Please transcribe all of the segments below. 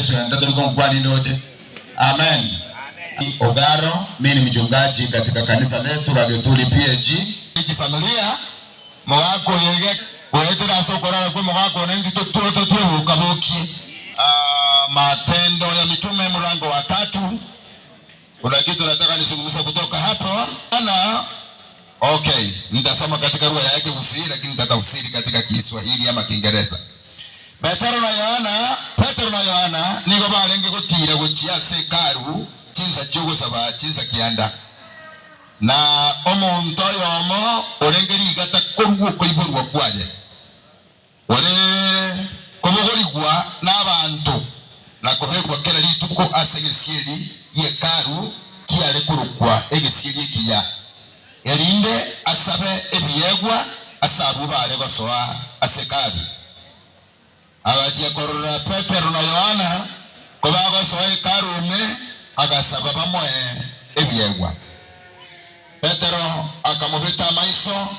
Yesu ende tori gonkwani ndoche. Amen. Ogaro, mi ni mchungaji katika kanisa letu la Getuli PAG. Chifamilia mogaka oyo iga goetera ase okorara kwe mogaka one intwe totwete tweboka-bokie. Matendo ya Mitume mlango wa tatu. Kuna kitu nataka nizungumze kutoka hapo. Ana okay, nitasoma katika lugha ya Kigusii lakini nitatafsiri katika Kiswahili ama Kiingereza. Petero na Yohana, Petero na Yohana nigo barenge gotiira gochia ase Hekalu chinsa chi'ogosaba chinsa kianda. Na omonto oyomo orenge rigata korwa okoiborwa kwaye, ore kobogorigwa nabaanto na kobekwa kera rituko ase egesieri gi'Hekalu kiare korokwa Egesieri Ekiya, erinde asabe ebiegwa ase abwo baare gosoa ase Hekalu. Agachia korora Petero na Yohana kobagosoa Hekalu ime, agasaba bamoe ebiegwa. Petero akamobeta amaiso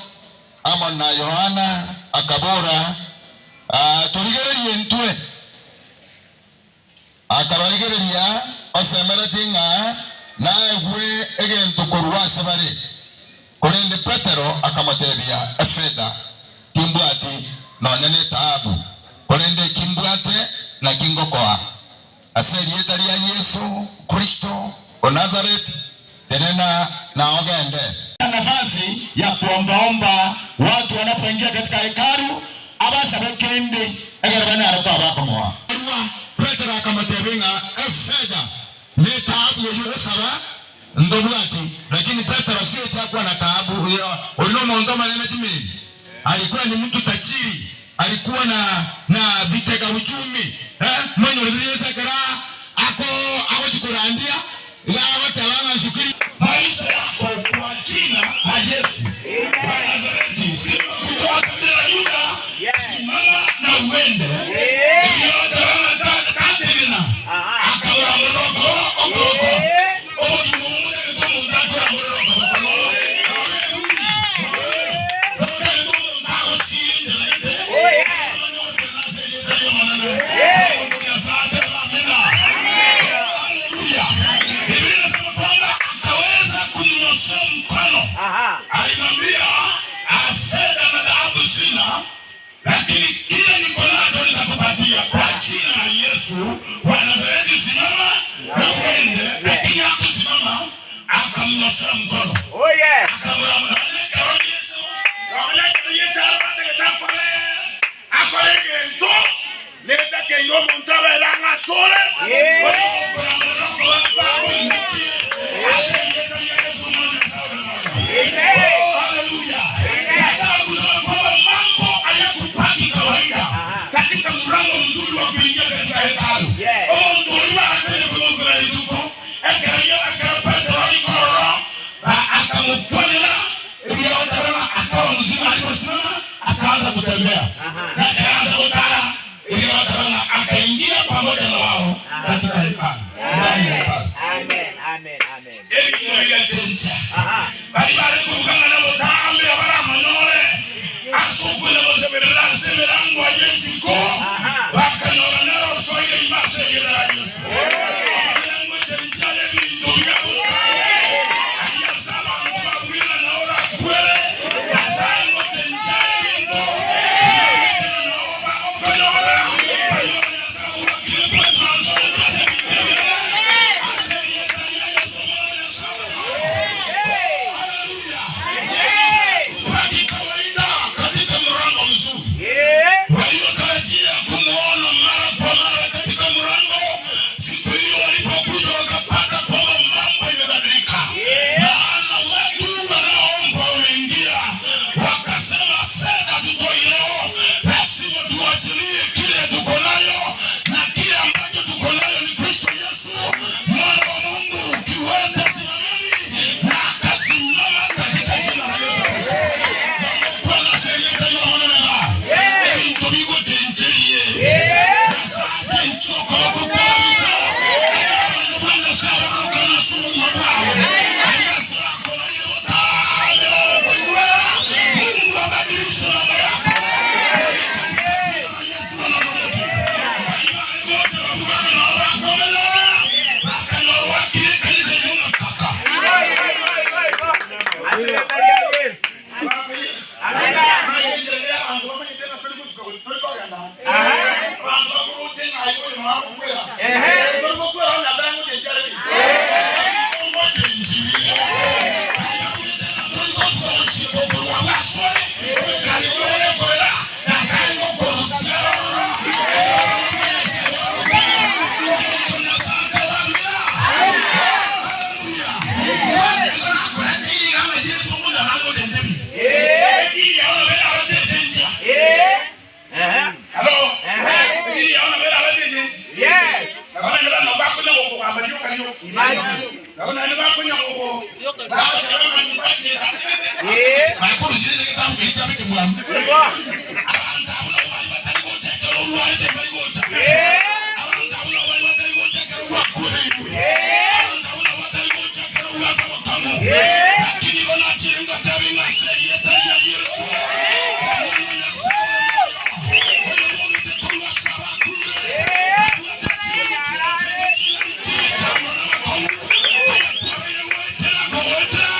amo na Yohana, akabora, Torigererie intwe. Akabarigereria, osemeretie ng'a naegwe egento korwa ase bare. Korende Petero akamotebia, Efetha timbwati, nonya netaabu, korende eki mbwate naki ngokoa. Ase erieta ria Yeso Kristo o Nazareti, tenena na ogende. Nafasi ya kuombaomba watu wanapoingia katika hekalu, abasabe kende ekero banyare koba bakomoa. Korwa Petero akamotebia ng'a efetha na etaabu eyio ogosaba ntobwati, lakini Petero sieti akwana taabu, oria nomonto omonene chimeri, alikuwa ni mtu tajiri, alikuwa na na vitega uchumi, eh, monyorete Yeso ekero ako agochi korandia, iga agoteba ng'a nsukiri. Maisha yako kwa jina la Yesu wa Nazareti, simba kutoka kabila la Yuda, simama na uende. Erio oteba ng'a tatenena, akaboramborera okoboko okoroko. Obogima obo motagete omonto akoramborere okoboko noro eruri, motagete omonto agosiire enchera gete, omanye gotenena ase erieta ri'Omonene. Omonto o Nyasae atebe amina. Haleluya! Biblia inasema kwamba akaweza kumnyoshea mkono, alimwambia fedha na dhahabu sina, lakini kile niko nacho nitakupatia kwa jina la Yesu wa Nazareti, simama na uende. Lakini hakusimama, akamnyoshea mkono akamwambia Yesu Nonya ekero Yeso arabategete akore akore egento, netakeire omonto abeere ang'e asore, oyo okoramorera okoboko akoimokie ase erieta ria Yeso Omwana o Nyasae ore moyo. Oh, haleluya! Nataka kusema kwamba mambo hayakupaki kawaida katika mlango mzuri wa kuingia katika hekalu. Omonto oria baratende komokora rituko, ekero ekero Petero aikorora, akamokwanera Erio agateba ng'a akaba mozima aliposimama akaanza kutembea, na akaanza gotara. Erio agateba ng'a akaingia pamoja na wao katika hekalu, ndani ya hekalu. Ebinto bigachecha. Baria bare kobuga ng'a nabotambe abaramonyore ase okonya goseberera ase emerango aye isiko, bakanyora nere osoire ime ase erieta ria Yeso. Omonene ngocheche are ebinto bia botambe aria ase abanto babwire na orakwere. Nyasae ngocheche are ebinto bia goetera nao bagokonyora. Bayore Nyasae obwakire kweturansa gochia ase ebinto ebinene ase erieta ria Yeso Omwana o Nyasae ore moyo. Oh, haleluya! Kwa kikawaida katika mlango mzuri waliotarajia kumuona. Nabo naende bakonya gogo bagocha bamanya bachera ase bakorusia egetabu keria kiabo ekemwamu. Abanto abwo nabo baria batari gocha ekero orwarete mbari gocha. Abanto abwo nabo baria batari gocha ekero gwakureirwe. Abanto abwo nabo batari gocha ekero obwate obokong'u. Lakini igo nachire ngotebe ng'a ase erieta ria Yeso, Omwana o Nyasae ore moyo, oyobogete korwa ase abakure, nabwate chinguru chiaye chi'ogochiira chi'ebichando na amakong'u aya twabeire goetera kogoetera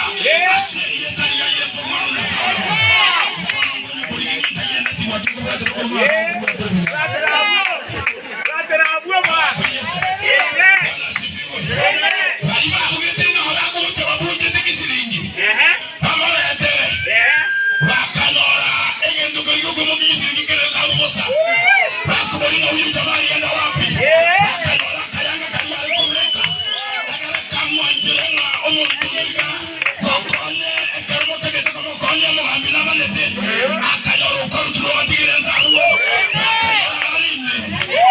ase erieta ria Yeso, Omwana o Nyasae ore moyo. Na bono nkonya korigia egento eyende tigwachia kobwatera okorwa ng'a nkobwatera buya. Abakwe Yeso. Bwana asifiwe. Baria babugete ng'a bagocha babunchete gisiringi, bamoretere, bakanyora egento keria giokoimokia gisiringi kere nsabu bosa. Bakoboria ng'a huyu jamaa alienda wapi? Bakanyora akayanga karia are kobeka, ekero kamwanchire ng'a omonto oyo iga mokonye, ekero motagete komokonya omogambi namanete, akanyora okoruturwa obatigire nse agwo, bakanyora are ime,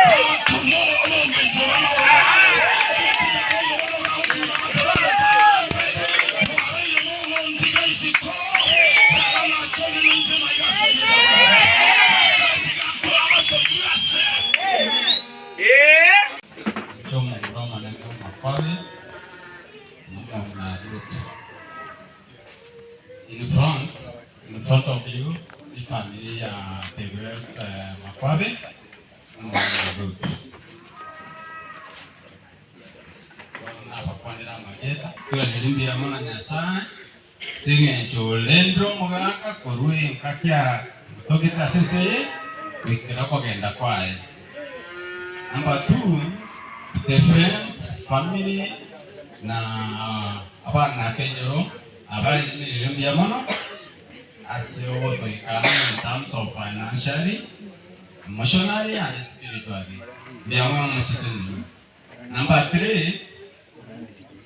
bagatuma omongencho bw'amagoro aye, egati yaye bono bagotuma amatoro amatambe, mwabeire mogontiga isiko, rara nasonire ninche maiga ase erieta riane. Ase tiga abasoyie ase. Inche omomura omonene omokobe, na omong'ina Ruth. In front, in front of you, ni family ya the great eh, Makwabe, omong'ina Ruth. Bono nabakwanera amarieta. Toiranerie mbuya mono Nyasae, ase eng'encho orendire omogaka korwa engaki atogete ase ense eye goikera okogenda kwaye. Number two, the friends, family na abanakenyoro abaremerire mbuya mono ase ogotoika amo in terms of financially, emotionally and spiritually. Mbuya mono moseseniwe. Number three,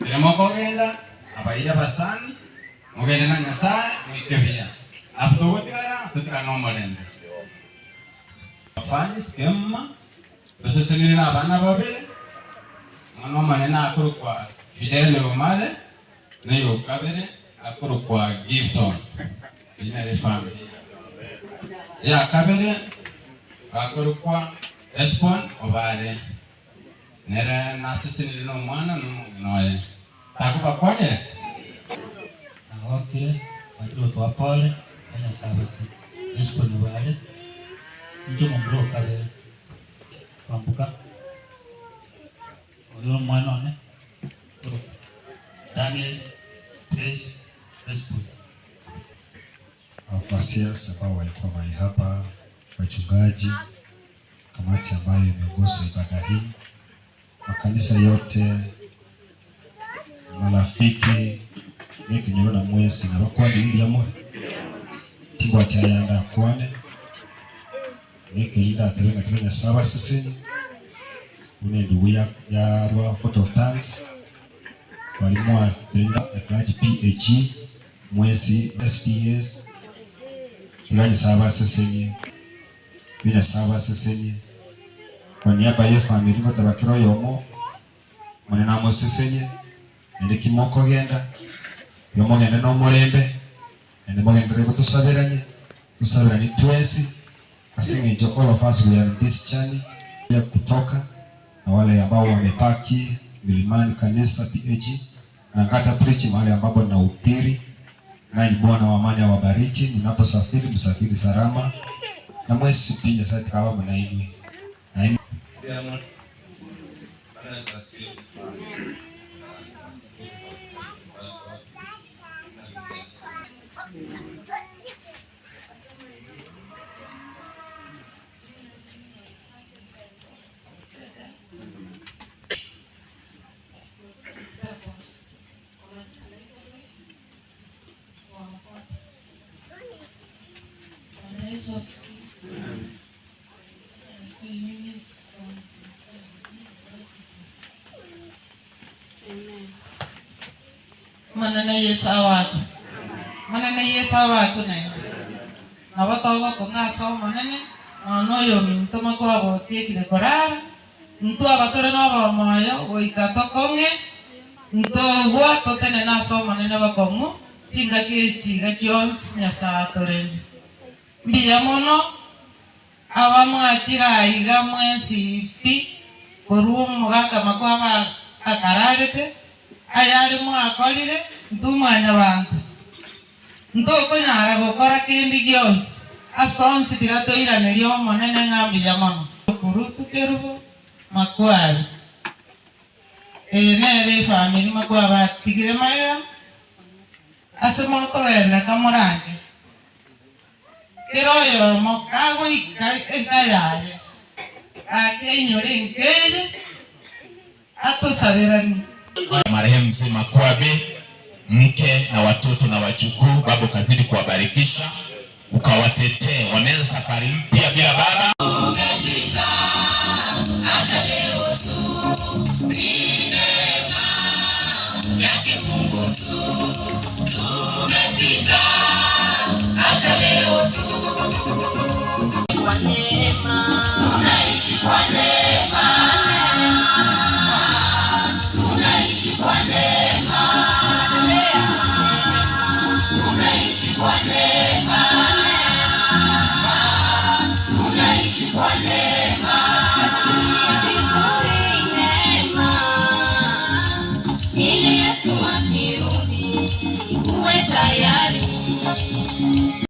ekero mokogenda abairi abasani, mogende na Nyasaye moike buya. Nabo togotigara, totigare nomorembe. Fans kemuma, tosesenire na abana babere, omwana omonene akorokwa Fidel Omare, na oyokabere akorokwa Gifton. Eyio nere efamiri yabo. Eyakabere akorokwa Esbon Obare, nere nasesenire nomwana na omong'ina oye. Takobakwanyera? Nagokire, mwachire gotoa pole, na Nyasae abasike. Esboni Obare, inche omomura o kabere, kwamboka, oyo omwana one, korokwa Daniel Praise Esboni. Masiasa ambao walikuwa mahali hapa, wachungaji, kamati ambayo imeongoza ibada hii, makanisa yote, marafiki, nekenyoro na mwensi nabakwanire mbuya more tingwati ayande akwane nekeri ndatebe ng'a tiga Nyasaye abasesenie buna endugu ya yarwa vote of thanks baria mwatenena at large PAG mwensi SDS tiga Nyasaye abasesenie tiga Nyasaye abasesenie kwa niaba ye family ngoteba kera oyomo Omonene amosesenie, naende ki mokogenda, tiga mogende nomorembe, naende mogenderere gotosaberania, tosaberanie twensi, ase eng'encho all of us we are in this journey ya kutoka na wale ambao wamebaki milimani kanisa PAG na ngata preach mahali ambapo nahubiri nanyi Bwana wa amani awabariki mnaposafiri msafiri salama na mwesi pi Nyasaye tikaba amo nainwe naende Omonene Yeso abakwe, Omonene Yeso abakwe naende. Nabo togokong'a ase Omonene, nonya oyominto makwagotiekire korara, intwe aba tore nobomoyo goika tokong'e. Ntogwa totenene ase Omonene bokong'u chingaki echi iga chionsi Nyasae atorende. Mbuya mono abamwachire aiga mwensi pi korwa omogaka makwaba akararete, ayare mwakorire intwe mwanyabanto. Ntokonyara gokora kende gionsi, ase onsi tiga toiranerie Omonene ng'a mbuya mono. Rutu Kerubo Makwari. Eye nere efamiri mokwabatigire magega ase mokogenda kamoranche. Kera oyomo kagoika enka yaye, gakeinyore enka eye, atosaberanie. Marehemu Mzee Makwabe, mke na watoto na wajukuu, Baba ukazidi kuwabarikisha, ukawatetee. Wameanza safari mpya bila baba.